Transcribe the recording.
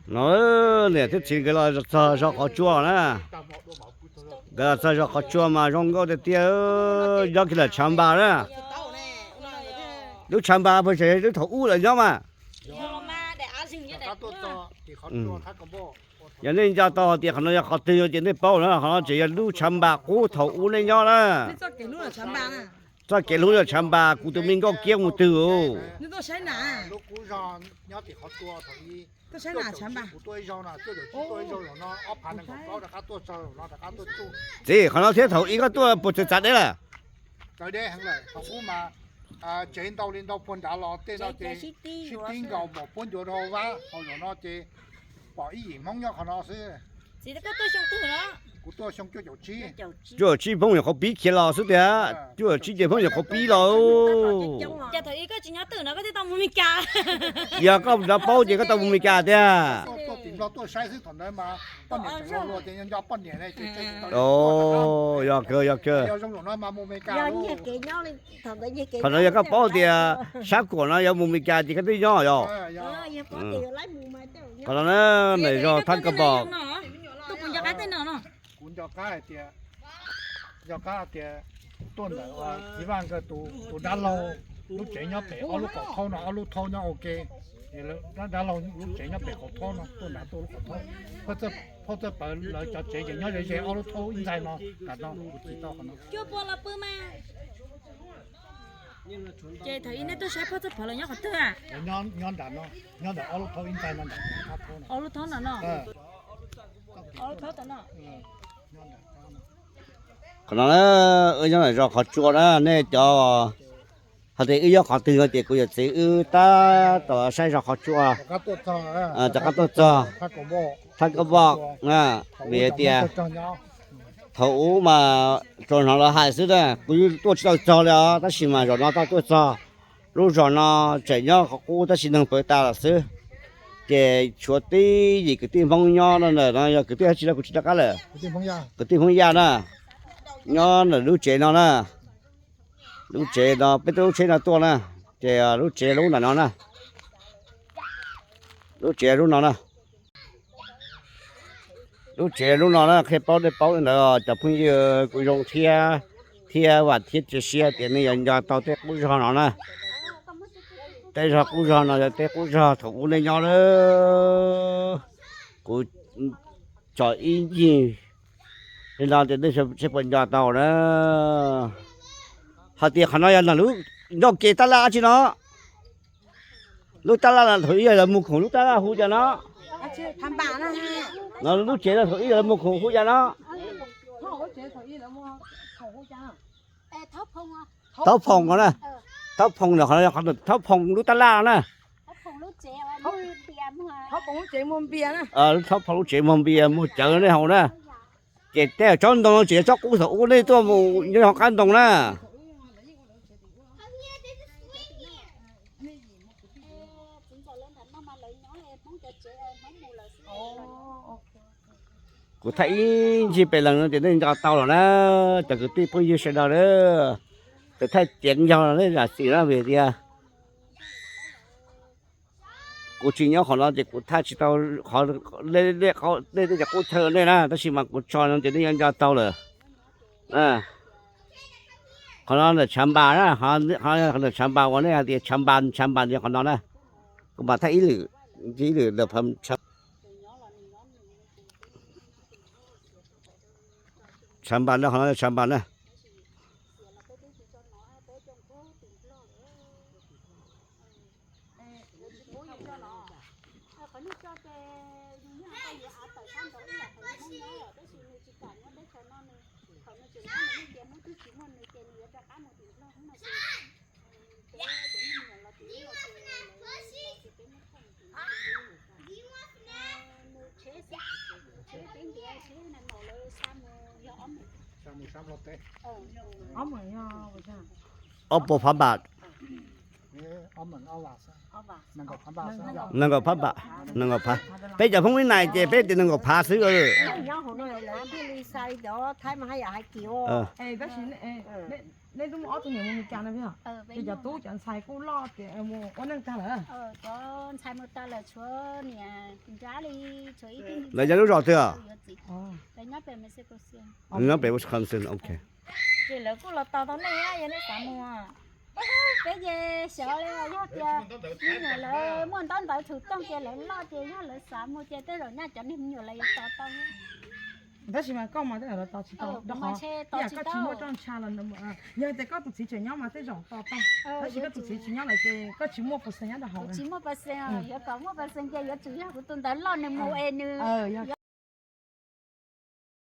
No, niam thiab txiv nkawd los txog zos qhov tsua na. Nkawd los txog zos qhov tsua mas zoo nkauj tiag tiag, nyob kiag lawm tshav npas na. Lub tshav npas puas tseem yog lub thaum ub lawm nyob mas? Yog nej nco tau tias qhov no yog qhov twg no ces nej paub na, qhov no tseem yog lub tshav npas qub thaum ub nej nyob na. Txoj kev hlub yog tshav npas, kuv tus me nkauj kiab mus twg. Txiv, qhov no thiab thaum ub koj tuaj puas txawv txav deb lawm? Tsev ntau li ntau puag nrad los tej no ces sib tib nkaus npaum puab ncuav rau hauv vab, hauv zos no ces pom ib yim Hmoob nyob qhov no xwb. Kuv tuaj xyoo cuaj caum tsib. Cuaj caum tsib Hmoob nyuam qhuav pib khiav los xwb tiag, cuaj caum tsib ces Hmoob nyuam qhuav pib los. Yog koj nrov paub ces koj tau mus Meskas tiag. Yog kawg, yog kawg. Qhov no yog koj paub tias sab kuam no yuav mus Meskas ces koj twb nyob yog. Qhov no na, nws zos Thab Kab Pom. Kuv nco qab hais tias, nco qab tias tuaj ntawm Txiv Vaj nkawd tus dab laug lub tsev nyob pem ob lub qaum thaub no, ob lub thaub nyob ua ke. Dab laug lub tsev nyob pem qaum thaub no, tuaj nrad tuaj lub qaum thaub. Phauj Txawj Pawv lawv cov tsev ces nyob ze ze ob lub thaub ib ntxaig no, nram no kuv tsis tau qhov no. Ces thaum ub nej tuaj saib Phauj Txawj Pawv lawv nyob qhov twg? Nyob nram no, nyob ntawm ob lub thaub ib ntxaig no, nram ob lub thaub no no. Qhov no na, wb nyob ntawm zos qhov tsua na, nej cov hais tias wb nyob qhov twg no ces kuv yawm txiv wb tab tom saib zos qhov tsua. Tom qab tuaj txog Thab Kab Pom, vim tias thaum ub mas tsuas hnov lawv hais xwb na, kuv yeej tuaj tsis tau txog li os, tab sis mas zaum no tau tuaj txog. Lub zos no tseem nyob qhov qub tab sis neeg pawv tas lawm xwb. Ces tshuav tib yim kwv tij Hmoob nyob no, ntawm no yog kwv tij dab tsi no kuv tsis nco qab lawm. Kwv tij Hmoob Yaj na, nyob ntawm lub tsev no na. Lub tsev no peb tuaj lub tsheb no tuaj na, ces lub tsev lub ntawm no na. Lub tsev lub no na. Lub tsev lub no na, qhia paub nej paub li ntawd cov phooj ywg, kuv zoo thiab, thiab vam thiab cia siab tias nej yuav nco tau tej qub zog no na. Tej zog qub zog no yog tej qub zog thaum ub nej nyob lawm. Kuv tso ib ncig li no ces nej seb puas nco tau na. Hais tias qhov no yog lub ncauj ke tab laj dab tsi no. Lub tab laj no thaum ub yog lawv mus khoom lub tab laj hu cas no. No lub tsev no thaum ub yog lawv mus khoom hu cas no. Thaub Phoom no na. Thaub Phoom no, qhov no yog qhov Thaub Phoom lub tab laj no na. Thaub Phoom lub tsev muag npias, muag cawv nej haus na. Ces tej tsob ntoo no tseem yog tsob qub thaum ub nej tuaj mus nyob hauv qab ntoo na. Kuv thaij ib ncig pem leeg no ces nej nco tau los na, cov kwv tij phooj ywg sawv daws na. Kuv thaij ceev yog nej zam txim na vim tias kuv tsis nyob qhov no ces kuv thaij tsis tau qhov, nej tej cov qub chaw nej na, tab sis mas kuv tso no ces nej yuav nco tau lawm. Qhov no ntawm Tshav Npas na, qhov no ntawm Tshav Npas uas nej hais tias Tshav Npas, Tshav Npas yog qhov no na. Kuv mam thaij ib lwm, ib lwm ntawm Tshav Npas na, qhov no Tshav Npas na. Ob puas phav npas? Nees nkaum phav npas, nees nkaum phav. Peb cov Hmoob ib nais ces peb tias nees nkaum phav xwb. Nyob hauv no lawv thiaj li xa li cov Thaib mas haj yam hais kiag. Tab sis nej twb muaj ob tug niam mus Meskas no thiab? Ces cov tub cov ntxhais kuj loj tias mus ua neej tag lawm? Cov ntxhais mus tag lawm, tshuav niam nrab li, tshuav ib tug. Lawv nyob lub zos twg? Lawv nyob pem Wisconsin. Nyob pem Wisconsin, ok. Ces lawv kuj los tos tau nej, yog nej xav mus. Peb ces xyov li, yog tias me nyuam lawv muaj ntaub ntawv txhum tooj ces lawv loj ces yog lawv xav mus ces tej zaum nyaj cov niag me nyuam lawv yuav tos tau. Tab sis mas koj mas tej zaum los tos tsis tau, rau qhov yam koj tsis muaj rooj ntsha los, yog tias koj tus txiv tseem nyob mas tej zaum tos tau. Tab sis koj tus txiv tsis nyob lawm ces koj tsis muaj percent nyob rau hauv. Tsis muaj percent, yuav kom muaj percent ces yuav tsum yog kuv tus ntawd loj nws mus es nws